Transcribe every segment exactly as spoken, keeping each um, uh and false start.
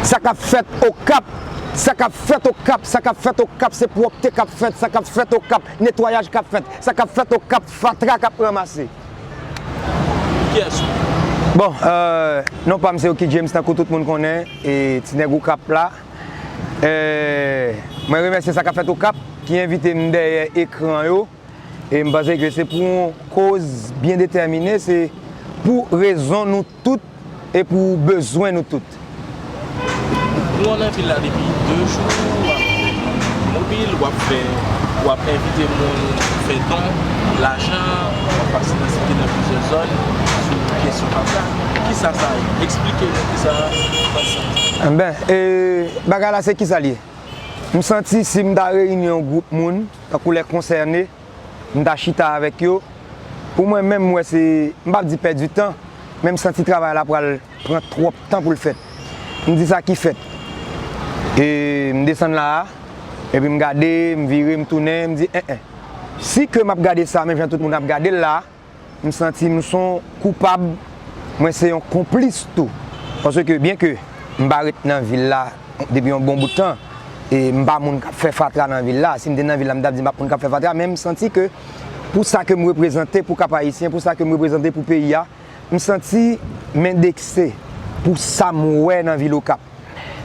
Sa k ap fèt Okap, sa k ap fèt Okap, sa k ap fèt Okap, se pwòpte k ap fèt, sa k ap fèt Okap, netwayaj k ap fèt, sa k ap fèt Okap, fatra k ap ranmase. Kiyès ou? Bon, euh, non pa m se Oki James, tankou tout moun konnen, e ti nèg Okap la. Euh, mwen remèsye sa k ap fèt Okap, ki envite m dèyè ekran yo. E m panse ke se pou yon koz byen detèmine, se pou rezon nou tout e pou bezwen nou tout. Nou an nan vil la depi de jou, w ap mobil, w ap fè, w ap envite moun fè don, lajan, w ap pase nan site nan plizyè zòn sou kesyon fatra. Kisa sa ye? Eksplike nou kisa w santi. Enben, e, bagay la se kisa l ye? M santi si m ta reyini yon gwoup moun, tankou lè konsène, m ta chita avèk yo. Pou mwen menm, m wè se, m p ap di pèdi tan, men m santi travay la pral pran twòp tan pou l fèt. M di sa ki fèt. E m desann la a, epi m gade, m vire, m tounen, m di, en, en. Si ke m ap gade sa, menm jan tout moun ap gade l la, m santi m s on koupab, mwen se yon konplis tou. Paske byen ke m pa ret nan vil la depi yon bon bout tan, e m pa moun k ap fè fatra nan vil la. Si m te nan vil la, m t ap di m ap moun k ap fè fatra, men m santi ke pou sa ke m reprezante pou Kap Ayisyen, pou sa ke m reprezante pou peyi a, m santi m endekse pou sa m wè nan vil Okap.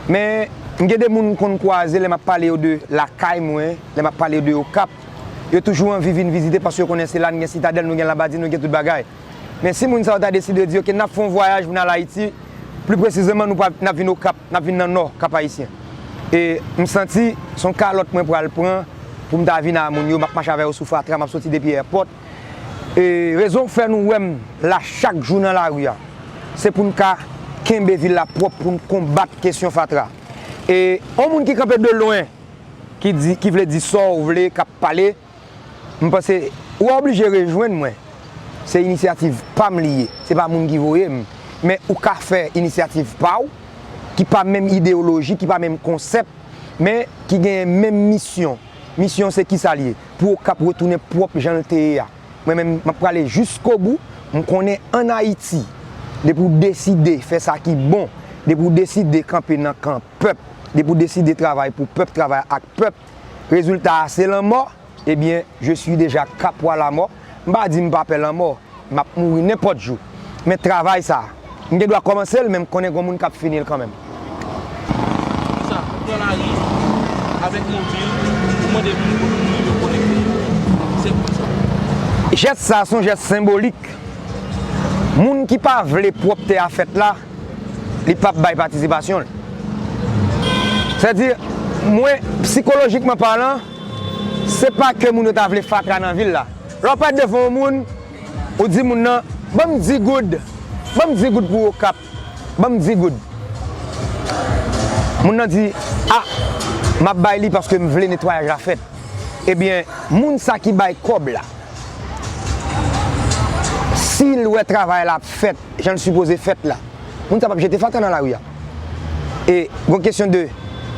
Men, m gen de moun m konn kwaze lè m ap pale yo de lakay mwen, lè m ap pale yo de Okap. Yo toujou anvi vin vizite paske yo konnen se la n gen Sitadèl, nou gen Labadi, nou gen tout bagay. Men si moun sa yo ta deside di, "Oke, n ap fè yon vwayaj pou n al Ayiti," pli presizeman, nou pral, n ap vin Okap, n ap vin nan Nò, Kap Ayisyen. E m santi se yon kalòt mwen pral pran pou m ta vin a moun yo, m ap mache avè yo sou fatra, m ap soti depi èpòt. E rezon k fè nou wè m la chak jou nan lari a, se pou n ka kenbe vil la pwòp, pou n konbat kesyon fatra. E yon moun ki kanpe de lwen, ki di, ki vle di sa w vle, k ap pale, m panse ou oblije rejwenn mwen. Se inisyativ pa m li ye, se pa moun ki voye m. Men ou ka fè inisyativ pa w, ki pa menm ideyoloji, ki pa menm konsèp, men ki genyen menm misyon. Misyon se kisa l ye? Pou Okap retounen pwòp jan l te ye a. Mwen menm, m ap prale jiskobou. M konnen ann Ayiti, depi w deside fè sa ki bon, depi w deside kanpe nan kan pèp, depi w deside travay pou pèp, travay ak pèp, rezilta a se lanmò, ebyen, je suis déjà Capois la mort. M pa di m pa pè lanmò. M ap mouri nenpòt jou. Men travay sa, m gen dwa kòmanse l, men m konnen gen moun k ap fini l kanmenm. Konsa, ou pran lari avèk mobil, ou mande moun pou nou rive konekte. Se konsa. Jès sa, se yon jès senbolik. Moun ki pa vle pwòpte a fèt la, li p ap bay patisipasyon l. Sètadi, mwen, sikolojikman palan, se pa ke moun yo ta vle fatra nan vil la. Lè w parèt devan yon moun, ou di moun nan, "Ban m di goud, ban m di goud pou Okap, ban m di goud." Moun nan di, "A, m ap bay li paske m vle netwayaj la fèt." Ebyen, moun sa ki bay kòb la, si l wè travay la ap fèt jan l sipoze fèt la, moun sa p ap jete fatra nan lari a. E gon kesyon de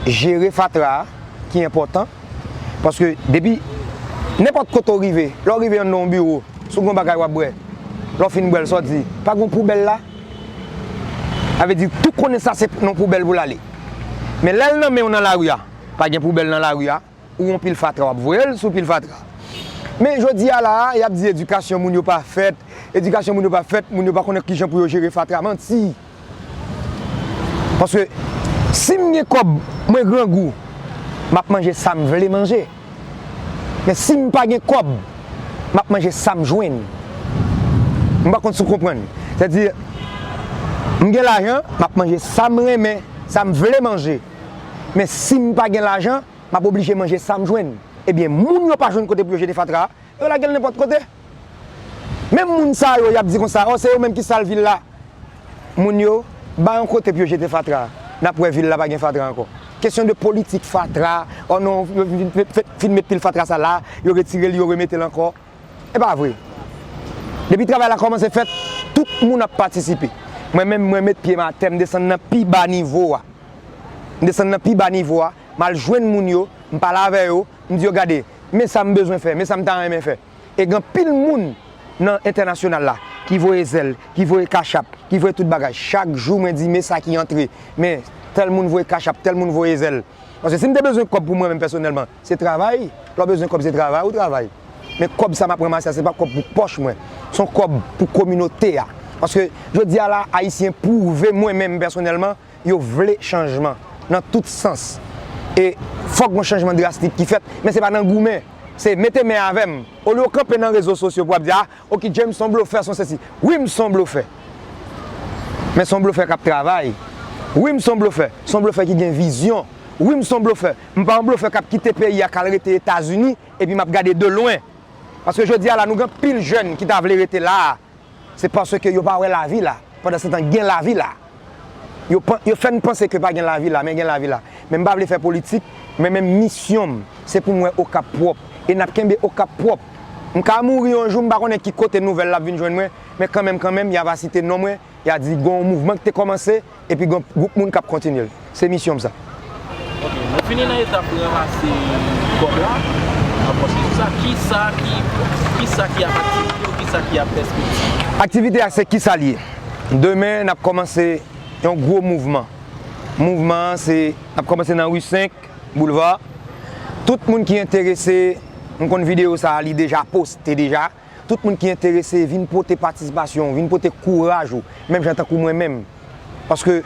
jere fatra a ki enpòtan, paske depi nenpòt kote w rive, lè w rive anndan yon biwo, si w gen yon bagay w ap bwè, lè w fin bwè l, sa w di, "Pa gen yon poubèl la?" Sa vle di, tout konnen sa se nan yon poubèl pou l ale. Men lè l nan men w nan lari a, pa gen poubèl nan lari a, ou yon pil fatra w ap voye l sou pil fatra. Men jodi a la a, y ap di edikasyon moun yo pa fèt, edikasyon moun yo pa fèt, moun yo pa konnen kijan pou yo jere fatra. Manti! Paske si m gen kòb, mwen grangou, m ap manje sa m vle manje. Men si m pa gen kòb, m ap manje sa m jwenn. M pa konn si w konprann. Sètadi, m gen lajan, m ap manje sa m renmen, sa m vle manje. Men si m pa gen lajan, m ap oblije manje sa m jwenn. Ebyen, moun yo pa jwenn kote pou yo jete fatra a, yo lage l nenpòt kote. Menm moun sa yo, y ap di konsa, "O, se yo menm ki sal vil la." Moun yo, ba yon kote pou yo jete fatra a. N ap wè vil la pa gen fatra ankò. Kesyon de politik fatra, o non, yo fin, fin, fin met pil fatra sa la, yo retire l, yo remete l ankò. E pa vre. Depi travay la kòmanse fèt, tout moun ap patisipe. Mwen menm, mwen met pye m atè, m desann nan pi ba nivo a. M desann nan pi ba nivo a, m al jwenn moun yo, m pale avè yo, m di yo, "Gade, men sa m bezwen fè, men sa m ta renmen fè." E gen anpil moun nan entènasyonal la, ki voye zèl, ki voye kachap, ki voye tout bagay. Chak jou mwen di men sa ki antre, men tèl moun voye kachap, tèl moun voye zèl. Paske si m te bezwen kòb pou mwen menm pèsonèlman, se travay. Lè w bezwen kòb, se travay ou travay. Men kòb sa m ap ranmase a, se pa kòb pou pòch mwen. Se yon kòb pou kominote a. Paske jodi a la, Ayisyen pwouve mwen menm pèsonèlman, yo vle chanjman nan tout sans. E fòk gon chanjman drastik ki fèt, men se pa nan goumen. Se mete men avè m. Olye w kanpe nan rezo sosyo pou w ap di, a, Oki James se yon blofè, se yon sesi. Wi, m se yon blofè. Men se yon blofè k ap travay. Wi, m se yon blofè. Se yon blofè ki gen vizyon. Wi, m se yon blofè. M pa yon blofè k ap kite peyi a k al rete Etazini, epi m ap gade de lwen. Paske jodi a la, nou gen anpil jèn ki ta vle rete la a. Se paske yo pa wè lavi la. Pandansetan, gen lavi la. Yo, pan- yo fè n panse ke pa gen lavi la, men gen lavi la. Men m pa vle fè politik, men menm misyon m, se pou m wè Okap pwòp. E n ap kenbe Okap pwòp. M ka mouri yon jou, m pa konnen ki kote nouvèl la ap vin jwenn mwen, men kanmenm, kanmenm, y a va site non mwen, y a di gon mouvman ki te kòmanse, epi gon gwoup moun k ap kontinye l. Se misyon m sa. Ok, nou fini nan etap ranmase kòb la. N ap kòmanse sou sa. Kisa ki, kisa ki ap aktivite ou kisa ki ap pèspektiv? Aktivite a se kisa l ye. Demen, n ap kòmanse yon gwo mouvman. Mouvman an se, n ap kòmanse nan ri senk, Boulva. Tout moun ki enterese, m konn videyo sa a, li deja poste deja. Tout moun ki enterese, vin pote patisipasyon w, vin pote kouraj ou, menm jan tankou mwen menm. Paske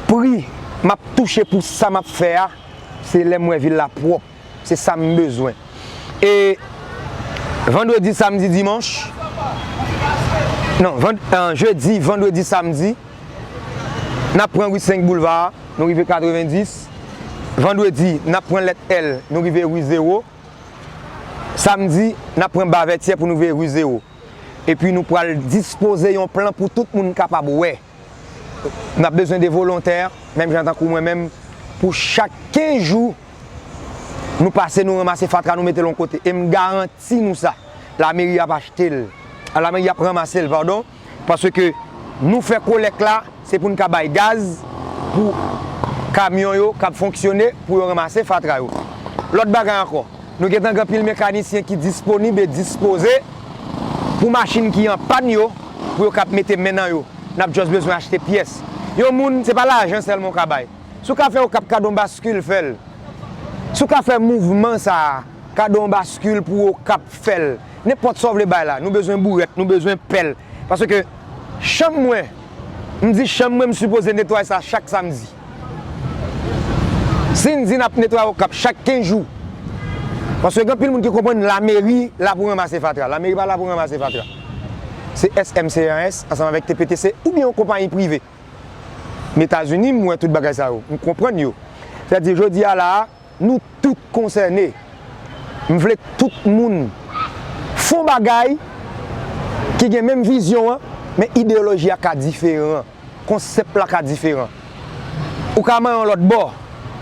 pri m ap touche pou sa m ap fè a, se lè m wè vil la pwòp. Se sa m bezwen. E vandredi, samdi, dimanch, non, vand- euh, jedi, vandredi, samdi, n ap pran ri senk Boulva a, nou rive katrevenndis. Vandredi, n ap pran lèt L, nou rive ri zewo. Samdi, n ap pran Bavètyè pou nou rive ri zewo. Epi nou pral dispoze yon plan pou tout moun kapab wè. N ap bezwen de volontè, menm jan tankou mwen menm, pou chak kenz jou, nou pase, nou ranmase fatra, nou mete l yon kote. E m garanti nou sa, lameri ap achte l. A, lameri ap ranmase l, padon. Paske nou fè kolèk la, se pou n ka bay gaz pou kamyon yo k ap fonksyone, pou yo ranmase fatra yo. Lòt bagay ankò, nou gentan gen anpil mekanisyen ki disponib e dispoze pou machin ki an pàn yo, pou yo kab mete men nan yo. N ap just bezwen achte pyès. Yon moun, se pa lajan sèlman w ka bay. Si w ka fè Okap kado yon baskil, fè l. Si w ka fè mouvman sa a, kado yon baskil pou Okap, fè l. Nenpòt sa w vle bay la, nou bezwen bourèt, nou bezwen pèl. Paske chanm mwen, m di chanm mwen, m sipoze netwaye sa chak samdi. Si n di n ap netwaye Okap chak kenz jou, paske gen anpil moun ki konprann lameri la pou ranmase fatra. Lameri pa la pou ranmase fatra. Se S M C R S ansanm avèk T P T C oubyen yon konpayi prive. M Etazini, m wè tout bagay sa yo. M konprann yo. Sètadi, jodi a la a, nou tout konsène. M vle tout moun fè yon bagay ki gen menm vizyon an, men ideyoloji a ka diferan, konsèp la ka diferan. Ou ka manyen yon lòt bò,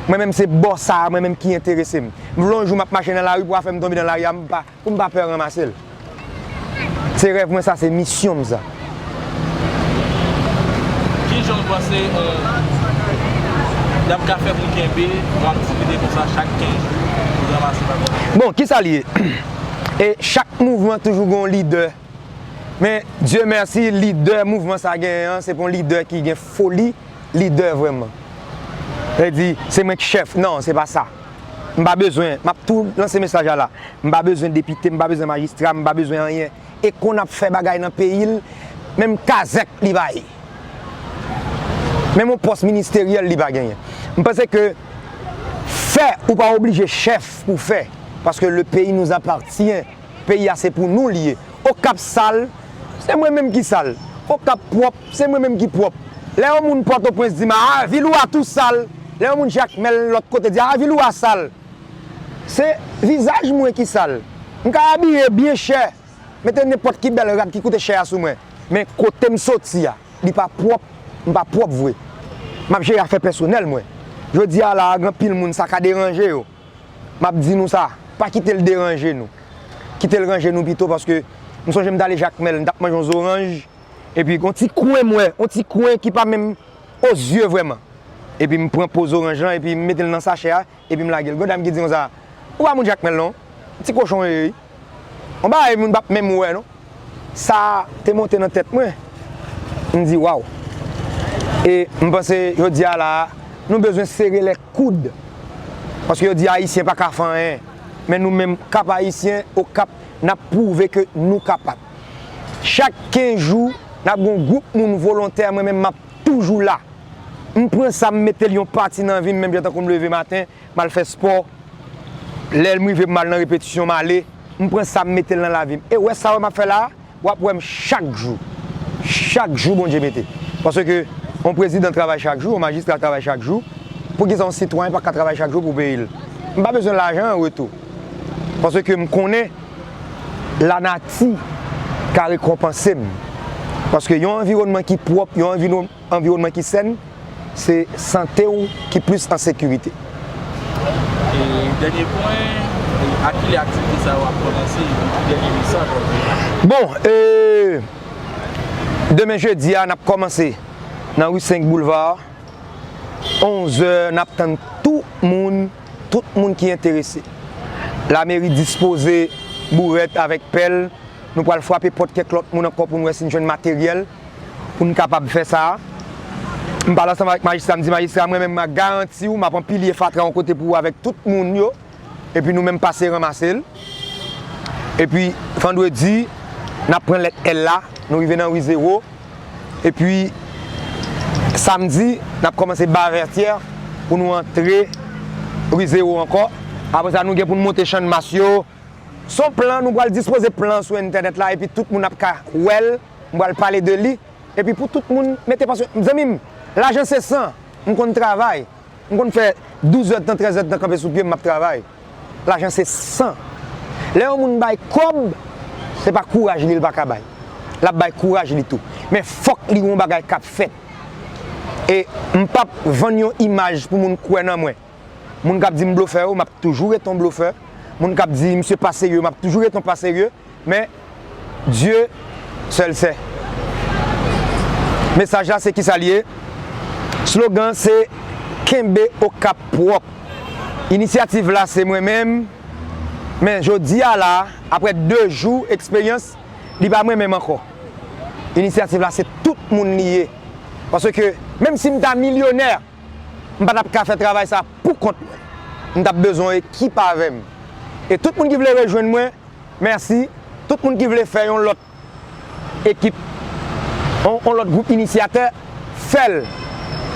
mwen menm se bò sa a, mwen menm ki enterese m. M vle yon jou m ap mache nan lari pou afè m tonbe nan lari a, m pa, pou m pa pè ranmase l. Se rèv mwen sa, se misyon m sa. Ki jan w panse, euh, y ap ka fè pou kenbe yon aktivite konsa chak kenz jou pou ranmase bagay? Bon, kisa l ye? E chak mouvman toujou gen yon lidè. Men, Dye mèsi, lidè mouvman sa genyen an, se pa yon lidè ki gen foli, lidè vrèman. Sa vle di, se mwen k chèf. Non, se pa sa. M pa bezwen, m ap tou lanse mesaj la la. M pa bezwen depite, m pa bezwen majistra, m pa bezwen anyen. E konn ap fè bagay nan peyi l, menm kazèk li pa ye. Menm yon pòs ministeryèl li pa genyen. M panse ke fè, ou pa oblije chèf pou fè, paske le pays nous appartient. Peyi a se pou nou li ye. Okap sal, se mwen menm ki sal. Okap pwòp, se mwen menm ki pwòp. Lè yon moun Pòtoprens di m, a, vil ou a tou sal. Lè yon moun Jakmèl lòt kote di, a, vil ou a sal. Se vizaj mwen ki sal. M ka abiye byen chè, mete nenpòt ki bèl rad ki koute chè a sou mwen. Men kote m soti a, li pa pwòp, m pa pwòp vre. M ap jere afè pèsonèl mwen. Jodi a la a, gen anpil moun sa ka deranje yo. M ap di nou sa, pa kite l deranje nou. Kite l ranje nou pito, paske m sonje m t ale Jakmèl, m t ap manje yon zoranj, epi yon ti kwen m wè, yon ti kwen ki pa menm ozye vrèman. Epi m pran po zoranj lan, epi m mete l nan sachè a, epi m lage l. Gon dam ki di konsa, ou pa moun Jakmèl non, ti kochon w ye wi. Yon bagay moun p ap menm wè non. sa te monte nan tèt mwen. M di, waw. E m panse jodi a la a, nou bezwen sere lè koud. Paske yo di Ayisyen pa ka fè anyen. Men nou menm, Kap Ayisyen, Okap, n ap pwouve ke nou kapab. Chak kenz jou, n ap gen yon gwoup moun volontè, mwen menm, m ap toujou la. M pran sa, m mete l yon pati nan vi m, menm jan tankou m leve maten, m al fè spò. Lè m rive, m al nan repetisyon, m ale. M pran sa, m mete l nan lavi m. E w wè sa w wè m ap fè la a, w ap wè m chak jou. Chak jou Bondye mete. Paske yon prezidan travay chak jou, yon majistra travay chak jou. Poukisa yon sitwayen pa ka travay chak jou pou peyi l? M pa bezwen lajan an retou. Paske m konnen lanati ka rekonpanse m. Paske yon anviwònman ki pwòp, yon anviwòn-, anviwònman ki sèn, se sante w ki plis an sekirite. E dènye pwen, e a kilè aktivite sa yo ap kòmanse, epi ki dènye mesaj w ap voye? Bon, e, demen jedi a, n ap kòmanse nan ri senk Boulva, onz è, n ap tann tout moun, tout moun ki enterese. Lameri dispoze bourèt avèk pèl. Nou pral frape pòt kèk lòt moun ankò pou n wè si n jwenn materyèl pou n kapab fè sa a. M pale ansanm avèk majistra, m di, majistra, mwen menm, m a garanti w, m ap anpilye fatra yon kote pou ou avèk tout moun yo. Epi nou menm pase ranmase l. Epi vandredi, n ap pran lèt L la, nou rive nan ri zewo. Epi samdi, n ap kòmanse ba Vètyè pou nou antre ri zewo ankò. Apre sa, nou gen pou n monte Channmas yo. Se yon plan, nou pral dispoze plan sou entènèt la, epi tout moun ap ka wè l, m pral pale de li, epi pou tout moun mete, paske, zanmi m, lajan se san, m konn travay, m konn fè douz èdtan, trèz èdtan kanpe sou pye m, m ap travay. Lajan se san. Lè yon moun bay kòb, se pa kouraj li, l pa ka bay. L ap bay kouraj li tou. Men fòk li gen yon bagay k ap fèt. E m p ap vann yon imaj pou moun kwè nan mwen. Moun k ap di m blofè yo, m ap toujou rete yon blofè. Moun k ap di misye pa serye, m ap toujou rete yon pa serye. Men, Dye sèl sè. Mesaj la se kisa l ye? Slogan se kenbe Okap pwòp. Inisyativ la se mwen menm. Men jodi a la, apre de jou eksperyans, li pa mwen menm ankò. Inisyativ la se tout moun li ye. Paske menm si m ta milyonè, m pa t ap ka fè travay sa pou kont mwen. M t ap bezwen yon ekip avè m. E tout moun ki vle rejwenn mwen, mèsi. Tout moun ki vle fè yon lòt ekip, yon, yon lòt gwoup inisyatè, fè l.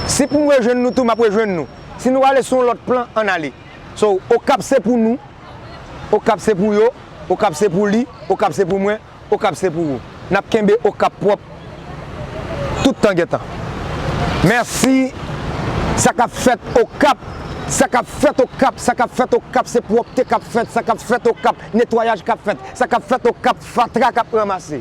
Si pou m rejwenn nou tou, m ap rejwenn nou. Si nou ale sou yon lòt plan, ann ale. So, Okap se pou nou, Okap se pou yo, Okap se pou li, Okap se pou mwen. Okap se pou ou. N ap kenbe Okap pwòp tout tan gen tan. Mèsi. Sa k ap fèt Okap, sa k ap fèt Okap, sa k ap fèt Okap, se pwòpte k ap fèt, sa k ap fèt Okap, netwayaj k ap fèt, sa k ap fèt Okap, fatra k ap ranmase.